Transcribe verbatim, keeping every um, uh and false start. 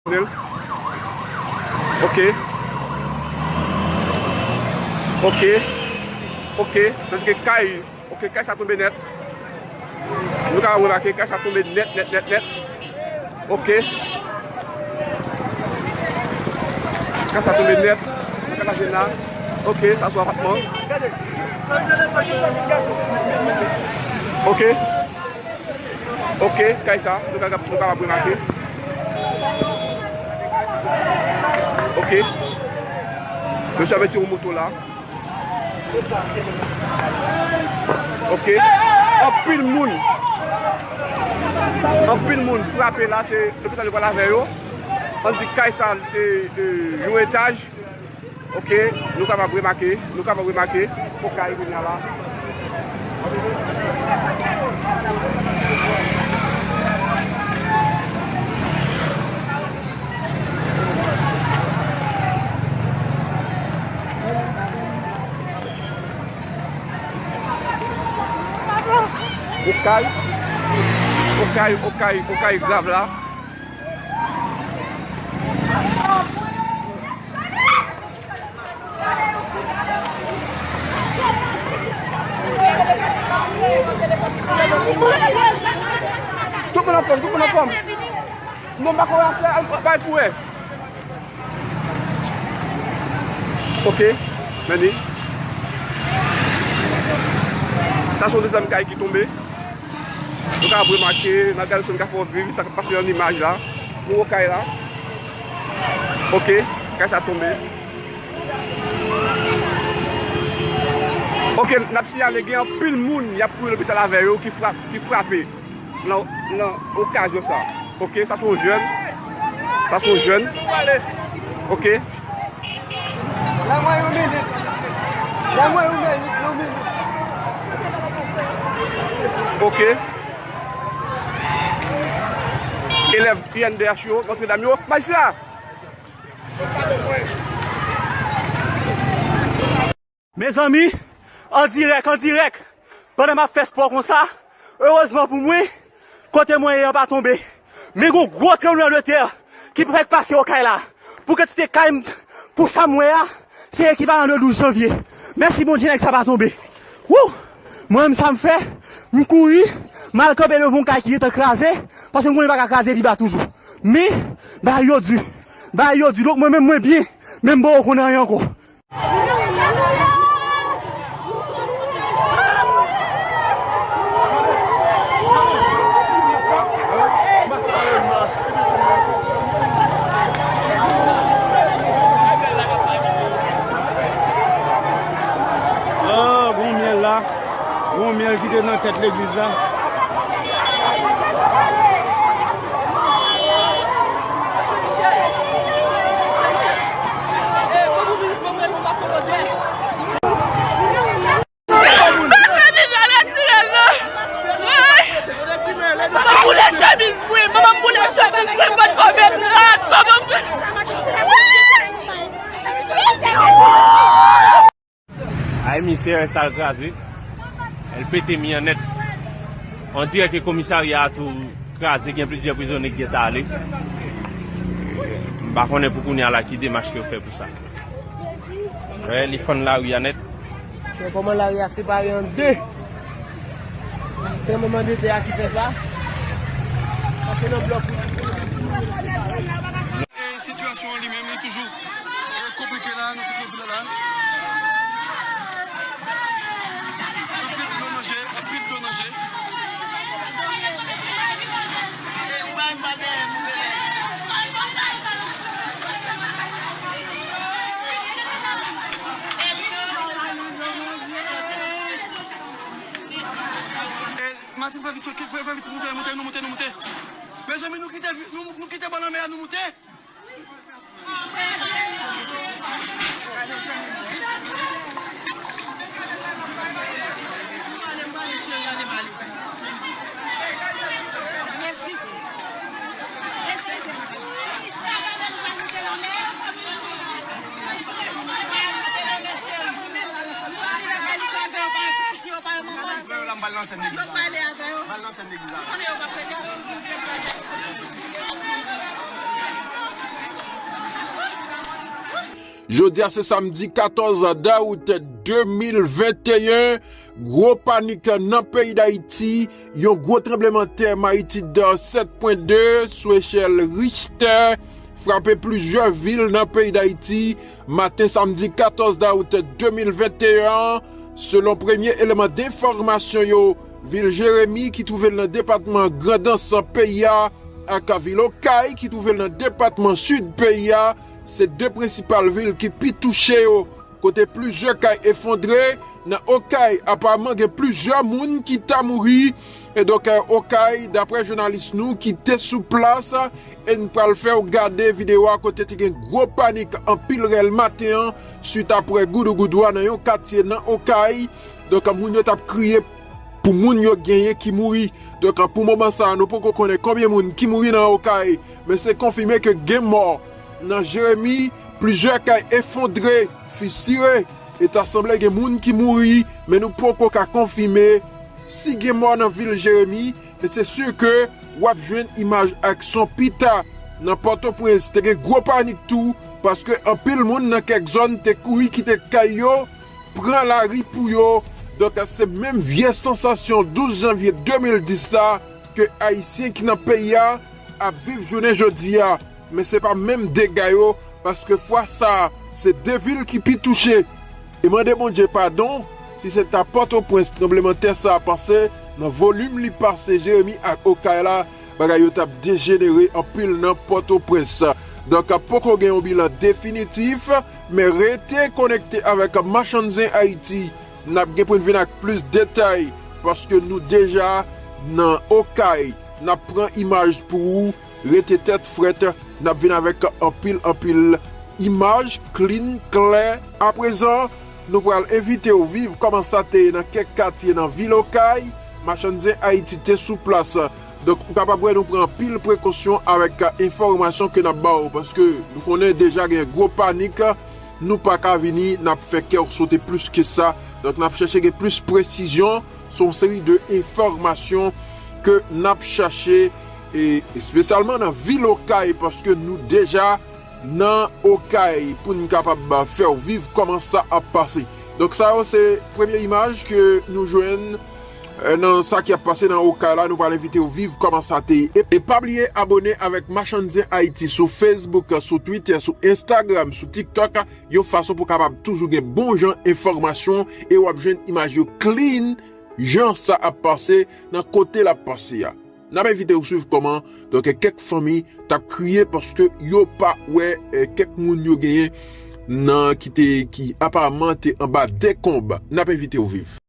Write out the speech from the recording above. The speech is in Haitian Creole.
Ok. Ok. Ok. Sa vle di ke kay, ok, kay sa tonbe nèt. Nou ka remake, kay sa tonbe nèt, nèt, nèt, nèt. Ok. Kay sa tonbe nèt. Kay sa tonbe la. Ok, sa sou apatman. Ok. Ok, kay sa, nou ka, nou kapab remake. Ok. Mesye ap retire yon moto la. Ok. Anpil moun. Anpil moun frape la, se lopital yo pral avè yo. Ann di kay sa, e, e, yon etaj. Ok, nou kapab remake, nou kapab remake, okay, kounye a la. Okay, okay, okay, okay grav la. Tout moun anfòm, tout moun anfòm. Non, m pa konn afè, al bay pou wè. Ok, men li. Sa se yon dezyèm kay ki tonbe. Nou ka remake, n ap gade, nou ka fè w viv sa k ap pase nan imaj la. Pou okay la. Ok, kay sa tonbe. Ok, n ap siyale gen anpil moun y ap kouri lopital avè yo ki frap-, ki frape nan, nan okazyon sa. Ok, sa se yon jèn. Sa se yon jèn. Ok. Ban mwen yon minit. Ban mwen yon minit, yon minit. Ok. Elèv I N D H yo, Notre Dame yo. Majistra! Mezanmi, an dirèk, an dirèk, pandan m ap fè spò konsa, erezman pou mwen, kote mwen ye an pa tonbe. Men gon gwo tranblemanntè ki fèk pase Okay la. Pou kantite kay m, pou sa m wè a, se ekivalan de douz janvye. Mèsi Bondye, nèg sa pa tonbe. Wou! Mwen menm sa m fè, m kouri, m al kanpe devan yon kay ki gentan kraze, paske m konnen li pa ka kraze pi ba toujou. Men, bagay yo di. Bagay yo di. Donk mwen menm mwen byen, men m poko konn anyen ankò. Ah, gon myèl la. Gon myèl ki te nan tèt legliz la. Manman m boule chemiz mwen, manman m boule chemiz mwen, pot kò metrat, manman m. Ay, misye, sa l kraze. L pete mi an nèt. On dirè ke komisarya a tou kraze, gen plizyè prizonye ki gentan ale. M pa konnen pou kounye a la ki demach yo fè pou sa. Wè, li fann lari a nèt. Men kòman lari a separe an de. Sa se tranblemanntè a ki fè sa. Sa se nan blòk wi. E sitiyasyon an li menm, li toujou, e, konplike la, nan sèt vil la. Anpil dlo nan je, anpil dlo nan je. E, Martin, fè vit, fè, fè vit, moute, moute, nou moute, nou moute. Mezanmi, nou kite, nou, nou kite bò lanmè a, nou moute. Yo pale avè yo. Yo pale avè yo. Konnen yo pa fè kè. Jodi a se samdi katòz dawout de mil venteyen, gwo panik nan peyi Dayiti, yon gwo tranblemanntè magnitid sèt pwen de sou echèl Richter frape plizyè vil nan peyi Dayiti, maten samdi katòz dawout de mil venteyen an, selon premye eleman denfòmasyon yo, vil Jeremi ki twouve l nan depatman Grandans peyi a, ak vil Okay ki twouve l nan depatman Sid peyi a, se de prensipal vil ki pi touche yo, kote plizyè kay efondre. Nan Okay, aparamman gen plizyè moun ki ta mouri. E donk, eh, Okay, daprè jounalis nou ki te sou plas, e n pral fè w gade videyo a kote te gen gwo panik anpil rèl maten an, swit aprè goudougoudou a nan yon katye nan Okay. Donk, moun yo t ap kriye pou moun yo genyen ki mouri. Donk, pou moman sa a, nou poko konnen konbyen moun ki mouri nan Okay, men se konfime ke gen mò. Nan Jeremi, plizyè kay efondre, fisire, e ta sanble gen moun ki mouri, men nou poko ka konfime si gen mò nan vil Jeremi, men se si ke w ap jwenn imaj ak son pita. Nan Pòtoprens, te gen gwo panik tou, paske anpil moun nan kèk zòn te kouri kite kay yo, pran lari pou yo. Donk, se menm vye sansasyon douz janvye de mil dis la ke Ayisyen ki nan peyi a ap viv jounen jodi a. Men se pa menm dega yo, paske fwa sa a, se de vil ki pi touche. E mande Bondye padon, si se ta Pòtoprens tranblemanntè sa a pase, nan volim li pase Jeremi ak Okay la, bagay yo t ap dejenere anpil nan Pòtoprens. Donk, poko gen yon bilan definitif, men rete konekte avèk Machann Zen Ayiti. N ap gen pou n vin ak plis detay, paske nou deja nan Okay. N ap pran imaj pou ou, rete tèt frèt, n ap vin avèk anpil, anpil imaj, clean, klè. Aprezan, nou pral envite w viv kòman sa te ye nan kèk katye nan vil Okay. Machann Zen Ayiti te sou plas. Donk, ou kapab wè nou pran anpil prekosyon avèk enfòmasyon ke n ap ba w, paske nou konnen deja gen gwo panik, nou pa ka vini, n ap fè kè w sote plis ke sa. Donk, n ap chèche gen plis presizyon, se yon seri de enfòmasyon ke n ap chache, e espesyalman nan vil Okay, paske nou deja nan Okay pou n kapab fè w viv kòman sa ap pase. Donk, sa yo se premye imaj ke nou jwenn, eh, nan sa ki ap pase nan Okay la. Nou pral envite w viv kòman sa te ye. E, e pa bliye abone avèk Machann Zen Ayiti sou Facebook, sou Twitter, sou Instagram, sou TikTok, yon fason pou kapab toujou gen bon jan enfòmasyon e w ap jwenn imaj yo clean, jan sa ap pase, nan kote l ap pase a. N ap envite w swiv kòman, donk, kèk fanmi t ap kriye paske yo pa wè, eh, kèk moun yo genyen nan ki te, ki aparamman te anba dekonb. N ap envite w viv.